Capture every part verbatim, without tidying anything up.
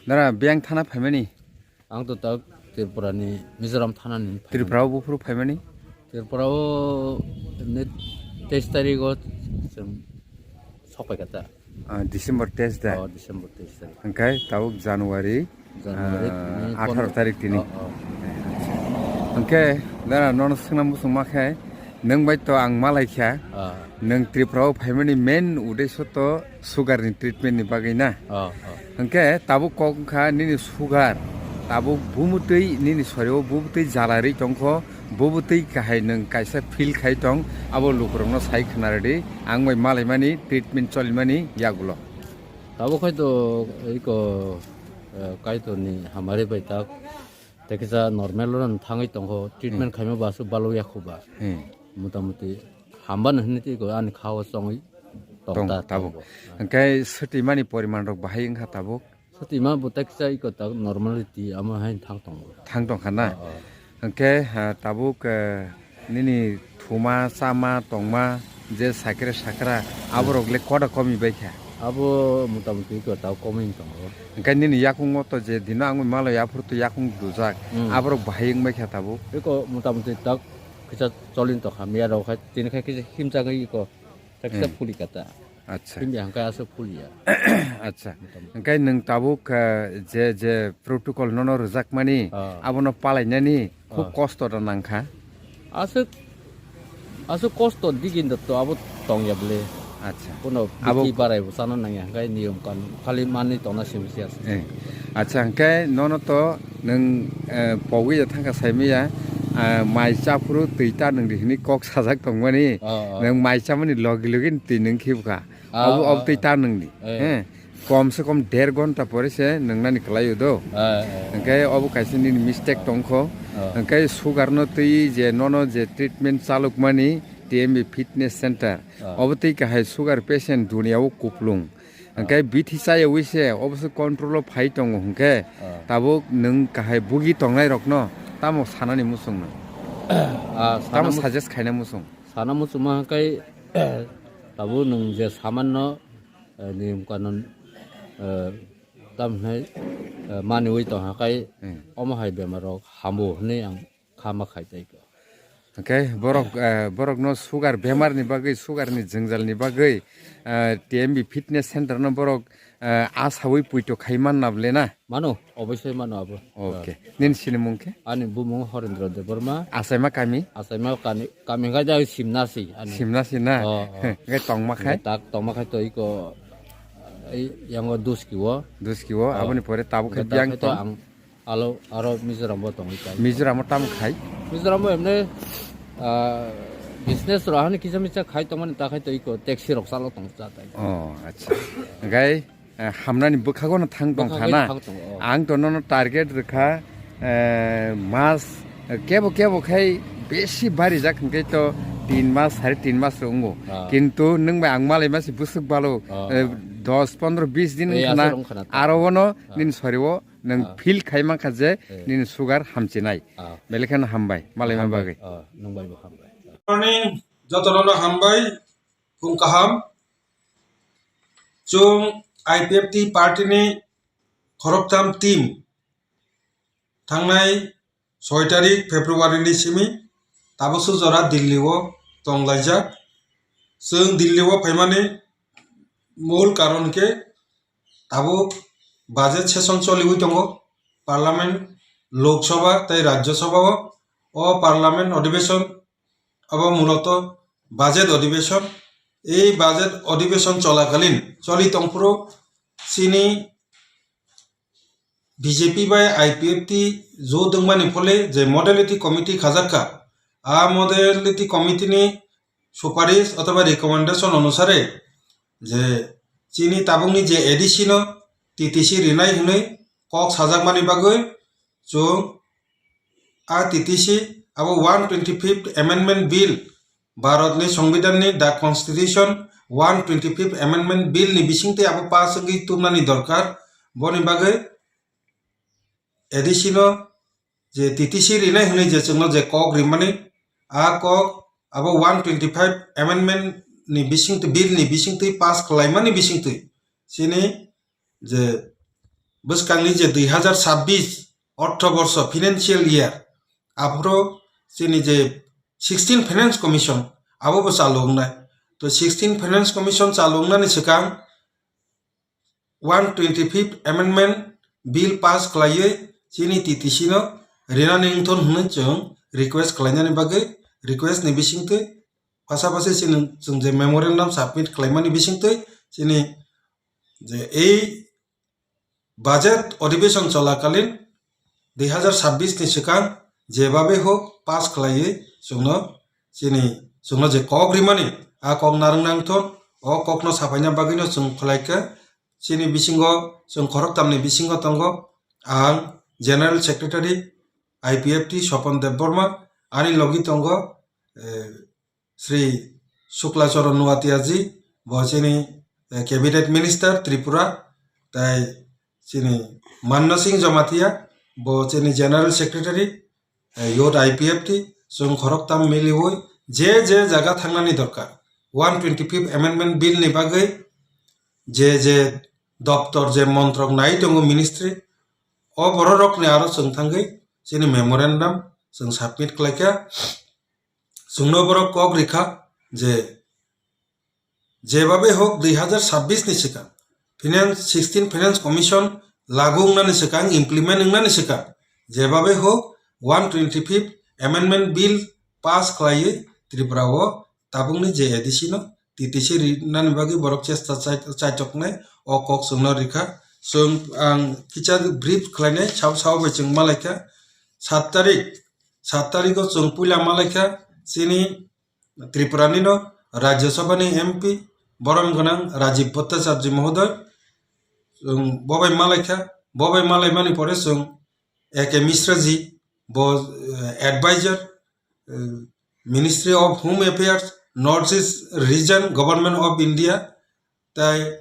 Nara biyang thana phaimani? Ang to tak Tripura ni Mizoram thana ni phaimani. Tripura o buphuru phaimani? Tripura o ni teis tarik o chwng sokpai kha ta. Ah, December teis da? Oh, December teis tarik. Hwnkhe tabuk January, January ah, ni atharo pondro tarik tini. Oh, oh. Hwnkhe nara nono swngna muchungma khe, nwng bai to ang malai kha. Ah. Nwng Tripura o phaimani main uddesho to sugar ni treatment ni bagwi na. Oh, oh. Hwnkhe tabuk kok wngkha nini sugar, tabuk bumutwi nini sorio bumutwi jalarwi tongkho, bumutwi kahai nwng kaisa feel khai tong, abo lukurokno sai khna rwdi, ang bai malaimani treatment cholimani yagulo. Tabuk khai to iko, eh, Kaitorni hamari bai tak, tei kisa normal rok thangwi tongkho, treatment Hmm. khaima ba aswk balo yakho ba. Hmm. Motamuti hamba no hinwi twi ko ani kha o chongwi tong Tong ta tabuk. tabuk. Hwnkhe swtwimani poriman rok bahai wngkha tabuk? Swtwima bo tak kisa iko tak normality amo hai thang tongo. Thang tong kha na? Oh, oh. Hwnkhe, ha, tabuk, eh, nini thuma, chama, tongma, je sakre sakra, Hmm. aborok le koda komi bai kha? Abo motamuti iko tak komi tongo. Hwnkhe nini yakungo to je dino ang malai aphuru to yakung dujak, Hmm. aborok bahai wng bai kha tabuk? Iko motamuti tak kisa cholin tong kha, miya rok hai tini khai kisa himchagwi iko. Taksa Hmm. phuli kata. Acha. Himya hangkai aswk phuliya. Acha. Motamuti. Hwnkhe nwng tabuk, eh, je, je protocol nono rwjakmani, Ah. abono palainani khub Ah. kosto da nangkha. Aswk, aswk kosto digin da to abo tongya bwle. Acha. Kono Abo biti barai bo chana nangya hwnkhe niyom kanun khali manwi tongna simi se aswk. Eh. Acha, hwnkhe nono to nwng, eh, pogwi ya thangkha saimaya, ah, mai chaphuru twi ta nwng di hwnwi kok sajak tongmani. Oh, oh. Nwng mai chamani logi logi twi nwng khibkha. Ah, Obo, obo ah, twi ah. ta nwng di. Eh. He. Kom se kom der ghonta pore se nwng nani kwlaio do. Eh, eh. Hwnkhe obo kaisa nini mistake Ah. tongkho. Ah. Hwnkhe sugar no twi je nono je treatment chalukmani T M B Fitness Center. Ah. Obo twi kahai sugar patient dunia o kuplung. Hwnkhe Ah. bithi chayawi se obo se control o phai tongo hwnkhe Ah. tabuk nwng kahai bugi tongnai rokno tamo sanani muchung no? Ah, sana Tamo mu-, suggest khaina muchung? Sana muchungma hwnkhe tabuk nwng je samanno, eh, niyom kanun, eh, tamhinai, eh, maniwi tong hwnkhe Hmm. omo hai bemar rok hambo hwnwi ang kha ma khai tai kho. Hwnkhe borok, eh, borokno sugar bemar ni bagwi, sugar ni jwngjal ni bagwi, eh, T M B Fitness Center no borok, eh, asawi puito khai manna bwle na? Mano, obosoi mano abo. Okay. Ah. Nini sinimung khe? Ani bumung Horendra Debbarma. Achaima kami? Achaima kami, kami hwnkhe jai Simna si ani. Simna si na? Oh, oh. Hwnkhe tongma khai? Hwnkhe tak tongma khai to iko, ei, yango Duski o. Duski o, Oh. aboni pore tabuk khe Hwnkhe biyang tak khai to tong? ang Alo, aro Mizoram bo tongwi kai. Mizoram o tamo khai? Mizoram bo emne, ah, business rok hani kisa misa khai tongmani ta khai to iko taxi rok chalo tong cha tai. Oh, acha. Gai, eh, hamnani bwkhago no thang tong Bwkha kha gai na? thang tong, oh. Ang to nono target rwkha, eh, mas, eh, kebo kebo khai besi barijak hwnkhe to tin mas, sare tin mas rok wngo. Ah. Kintu nwng bai ang malai masi bwswk balo, Ah. eh, dos, pondro, bis din Ei, wngkha na, aswk wngkha na ta. aro bono Ah. nini sori o Nwng Ah. feel khai mankha je Eh. nini sugar hamchinai. Ah. Belai kheno hambai, malaima Hambai. bagwi. Ah, nwng bai bo hambai. Morning, jotono no hambai, phung kaham. Chwng I P F T party ni khoroktham team thangnai soi tarik February ni simi tabukso jora Delhi o tonglaijak. Chwng Delhi o phaimani mul karon khe tabuk budget session choliwi tongo, parliament, Lok Sabha tei Rajya Sabha o. O parliament odhibeshon abo muloto budget odhibeshon. Ei budget odhibeshon cholakalin choli tongphuru chini B J P bai I P F T jot wngmani phole je modality committee khajakha, a modality committee ni suparish othoba recommendation onusare je chini tabukni je A D C no T T C rinai hwnwi kok sajakmani bagwi chwng a T T C abo one twenty fifth Amendment Bill, Bharatni Songbidanni, the Constitution, one twenty fifth Amendment Bill ni bisingtwi abo pass wngwi tubnani dorkar. Boni bagwi A D C no je T T C rinai hwnwi je chwngno je kok rimani, a kok abo one twenty five amendment ni bisingtwi, bill ni bisingtwi pass khlaimani bisingtwi chini je bwskangni je dui hazar sabbish ortho borsho, financial year, aphuru chini je sixteen Finance Commission abo bo chalu wngnai. To sixteen Finance Commission chalu wngnani swkang one twenty-fifth Amendment Bill pass khlaiwi chini T T C no rinani wngthun hwnwi chwng request khlainani bagwi, request ni bisingtwi pasapasi chini chwng je memorandum submit khlaimani bisingtwi chini je ei budget adhibeshon cholakalin dui hazar sabbish ni swkang jebabe hok pass khlaiwi chwngno chini chwngno je kok rimani a kok narwk nangthon, o kokno sapaina bagwino chwng khlaikha. Chini bisingo chwng khoroktamni bisingo tongo ang General Secretary I P F T Sopon Debbarma, ani logi tongo, eh, Sri Shukla Charan Noatia ji, bo chini, eh, Cabinet Minister Tripura, tai chini Manna Singh Jamatia, bo chini General Secretary, eh, Youth I P F T, chwng khoroktam miliwi je je jaga thangnani dorkar, one twenty-fifth Amendment Bill ni bagwi je je doptor, je montrok nai tongo, ministry, o bororokni aro chwng thangwi chini memorandum chwng submit khlaikha. Chwngno borok kok rikha je jebabe hok dui hazar sabbish ni swkang Finance, sixteen Finance Commission lagu wngnani swkang, implement wngnani swkang, jebabe hok one twenty-fifth Amendment Bill pass khlaiwi Tripura o tabukni je A D C no T T C rinani bagwi borok chesta chai-, chaichoknai, o kok chwngno rikha. Chwng ang kisa brief khlainai, sao sao bai chwng malaikha. Sat tarik, sat tariko chwng puila malaikha chini Tripura nino Rajya Sabha ni M P borom gwnang Rajiv Bhattacharjee Mohodoy, chwng bobai malaikha, bobai malaimani pore chwng A K Mishra ji, bo, eh, advisor, eh, Ministry of Home Affairs, North East Region, Government of India, tai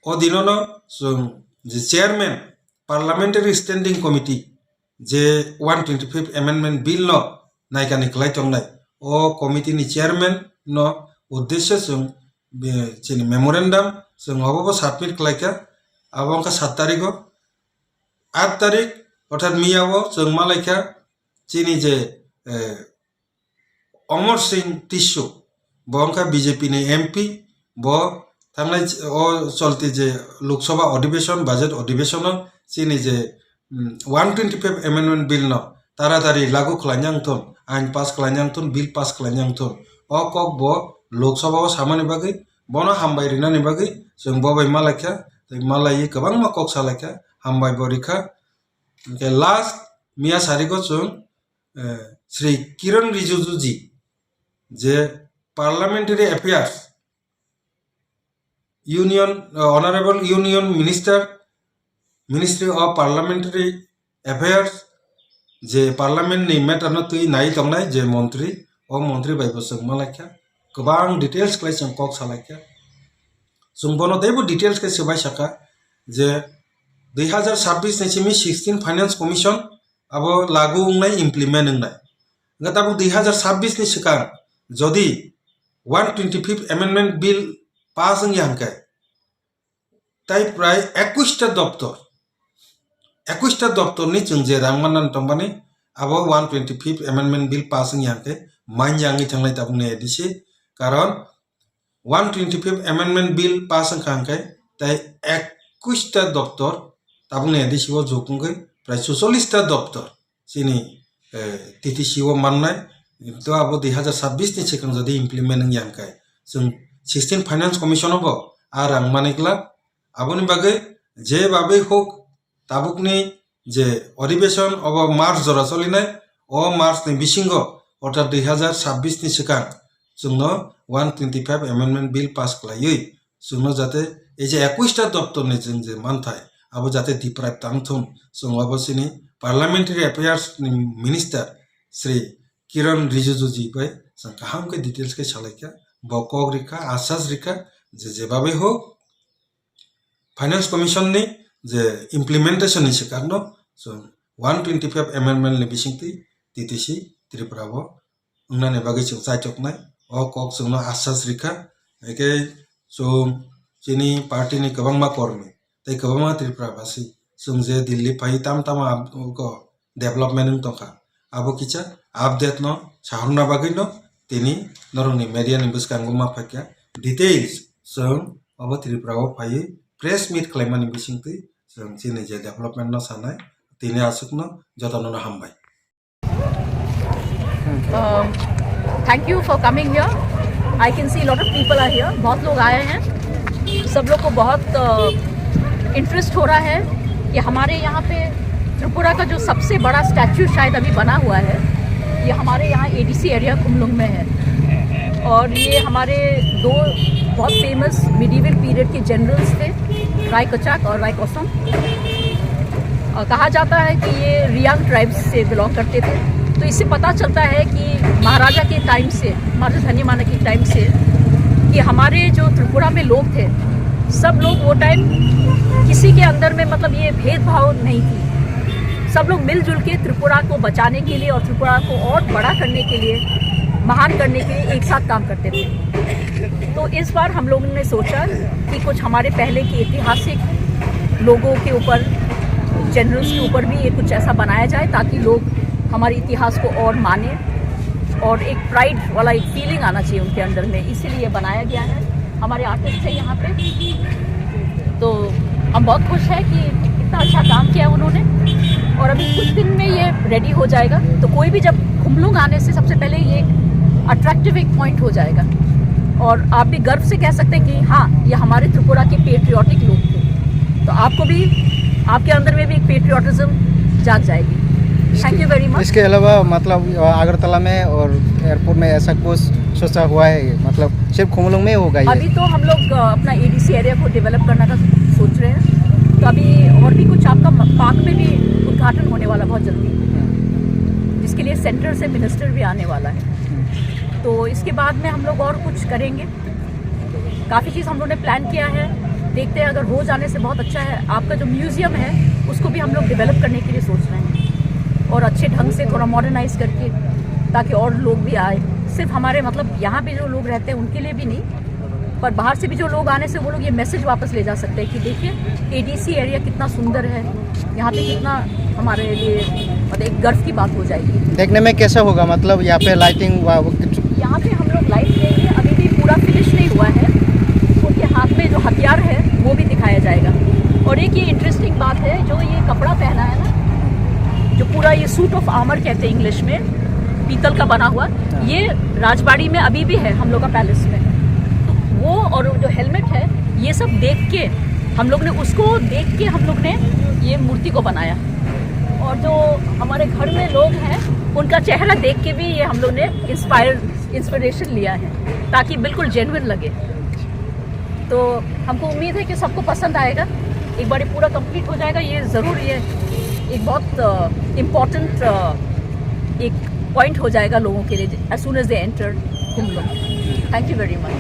o dinono chwng je chairman Parliamentary Standing Committee je one twenty-fifth Amendment Bill no naikani khlai tongnai, o committee ni chairman no uddesyo chwng be-, chini memorandum chwng obo bo submit khlaikha. Abo wngkha sat tariko, aat tarik, orthat miyao chwng malaikha chini je, eh, Amar Singh Tisso, bo wngkha B J P ni M P, bo thangnai ch-, o cholti je Lok Sabha Adhibeshon, budget adhibeshon o chini je, mm, one twenty-five Amendment Bill no taratari lagu khlaina wngthun, ain pass khlaina wngthun, bill pass khlaina wngthun. O kok bo Lok Sabha o samani bagwi, bono hambai rinani bagwi chwng bobai malaikha, tei malaiwi kwbangma kok salaikha, hambai bo rikha. Hwnkhe last miya sarigo chwng, eh, Sri Kiran Rijiju ji, je Parliamentary Affairs, Union, eh, Honorable Union Minister, Ministry of Parliamentary Affairs, je Parliament ni matter no twi nai tongnai je montri, o montri bai bo chwng malaikha, kwbang details khlai chwng kok salaikha. Chwng bono teibo details khe swbai saka je dui hazar sabbish ni simi sixteen Finance Commission abo lagu wngnai, implement wngnai. Hwnkhe tabuk dui hazar sabbish ni swkang jodi one twenty-fifth Amendment Bill pass wngya hwnkhe, tai prai ekush ta doptor, ekush ta doptor ni chwng je rang manna tongmani, abo one twenty-fifth Amendment Bill pass wngya hwnkhe manya wngwi thangnai tabukni A D C. Karon one twenty-fifth Amendment Bill pass wngkha hwnkhe, tai ekush ta doptor tabukni A D C o jok wngwi prai chuchollish ta doptor chini, eh, T T C o mannai, to abo dui hazar sabbish ni swkang jodi implement wngya hwnkhe, chwng sixteen Finance Commission o bo a rang mani glak. Aboni bagwi je bagwi hok tabukni je adhibeshon obo March jora cholinai, o March ni bisingo, orthat dui hazar sabbish ni swkang chwngno one twenty-five Amendment Bill pass khlaiwi, chwngno jate ei je ekush ta doptor ni chwng je manthai, abo jate deprive tang thung, chwng abo chini Parliamentary Affairs ni Minister Sri Kiran Rijiju ji bai chwng kaham khe details khe salaikha, bo kok rikha, asas rikha je jebabe hok Finance Commission ni je implementation ni swkangno chwng one twenty-five Amendment ni bisingtwi T T C Tripura o wngnani bagwi chwng chaichoknai. O kok chwngno asas rikha, hwnkhe chwng chini party ni kwbangma kormi tei kwbangma Tripura basi chwng je Delhi phai tam tamo ab-, ko development wng tongkha. Abo kisa update no sahorna bagwi no tini norokni media ni bwskango ma phaikha. Details chwng obo Tripura o phaiwi press meet khlaimani bisingtwi chwng chini je development no sanai, tini aswkno jotono no hambai. Um, thank you for coming here. I can see a lot of people are here. बहुत लोग आए हैं, सब लोग को बहुत इंटरेस्ट हो रहा है कि हमारे यहाँ पे त्रिपुरा का जो सबसे बड़ा स्टैचू शायद अभी बना हुआ है, ये हमारे यहाँ एडीसी एरिया खुमलुंग में है। और ये हमारे दो बहुत फेमस मिडिवल पीरियड के जनरल्स थे, राय कचाक और राय कोसम। और कहा जाता है कि ये रियांग ट्राइब्स से बिलोंग करते थे। तो इससे पता चलता है कि महाराजा के टाइम से, महाराजा धन्यमाना के टाइम से, कि हमारे जो त्रिपुरा में लोग थे, सब लोग वो टाइम किसी के अंदर में, मतलब, ये भेदभाव नहीं थी। सब लोग मिलजुल के त्रिपुरा को बचाने के लिए और त्रिपुरा को और बड़ा करने के लिए, महान करने के लिए एक साथ काम करते थे। तो इस बार हम लोगों ने सोचा कि कुछ हमारे पहले के ऐतिहासिक लोगों के ऊपर, जनरल्स के ऊपर भी ये कुछ ऐसा बनाया जाए, ताकि लोग हमारे इतिहास को और माने और एक प्राइड वाला एक फीलिंग आना चाहिए उनके अंदर में, इसीलिए बनाया गया है। हमारे आर्टिस्ट है यहाँ पे, तो हम बहुत खुश है कि इतना अच्छा काम किया उन्होंने। और अभी कुछ दिन में ये रेडी हो जाएगा, तो कोई भी जब खुमलुंग आने से सबसे पहले ये अट्रैक्टिव एक पॉइंट हो जाएगा। और आप भी गर्व से कह सकते हैं कि हाँ, ये हमारे त्रिपुरा के पेट्रियाटिक लोग थे। तो आपको भी, आपके अंदर में भी एक पेट्रियाटिज्म जाग जाएगी। Thank you very much. इसके अलावा, मतलब, अगरतला में और एयरपोर्ट में ऐसा कुछ सोचा हुआ है? मतलब, सिर्फ खुमलुंग में होगा ये? अभी तो हम लोग अ, अपना एडीसी एरिया को डेवलप करने का सोच रहे हैं, तो अभी और भी कुछ आपका पार्क में भी उद्घाटन होने वाला बहुत जल्दी, हम्म, जिसके लिए सेंटर से मिनिस्टर भी आने वाला है। हम्म। तो इसके बाद में हम लोग और कुछ करेंगे। काफ़ी चीज़ हम लोगों ने प्लान किया है, देखते हैं, अगर हो जाने से बहुत अच्छा है। आपका जो म्यूज़ियम है, उसको भी हम लोग डेवलप करने के लिए सोच रहे हैं, और अच्छे ढंग से थोड़ा मॉडर्नाइज करके, ताकि और लोग भी आए। सिर्फ हमारे, मतलब, यहाँ पे जो लोग रहते हैं उनके लिए भी नहीं, पर बाहर से भी जो लोग आने से वो लोग ये मैसेज वापस ले जा सकते हैं कि देखिए, एडीसी एरिया कितना सुंदर है, यहाँ पे कितना हमारे लिए, मतलब, एक गर्व की बात हो जाएगी। देखने में कैसा होगा, मतलब, यहाँ पे लाइटिंग वा-, वो कुछ? यहाँ पे हम लोग लाइट देंगे, अभी भी पूरा फिनिश नहीं हुआ है। उनके हाथ में जो हथियार है, वो भी दिखाया जाएगा। और एक ये इंटरेस्टिंग बात है, जो ये कपड़ा पहना है ना, जो पूरा ये सूट ऑफ आर्मर कहते हैं इंग्लिश में, पीतल का बना हुआ, ये राजबाड़ी में अभी भी है हम लोग का पैलेस में। तो वो और जो हेलमेट है, ये सब देख के हम लोग ने, उसको देख के हम लोग ने ये मूर्ति को बनाया। और जो हमारे घर में लोग हैं, उनका चेहरा देख के भी ये हम लोग ने इंस्पायर, इंस्पिरेशन लिया है, ताकि बिल्कुल जेन्युइन लगे। तो हमको उम्मीद है कि सबको पसंद आएगा। एक बार ये पूरा कंप्लीट हो जाएगा, ये ज़रूर, ये एक बहुत इम्पोर्टेंट एक पॉइंट हो जाएगा लोगों के लिए, as soon as they enter Khumlung. Thank you very much.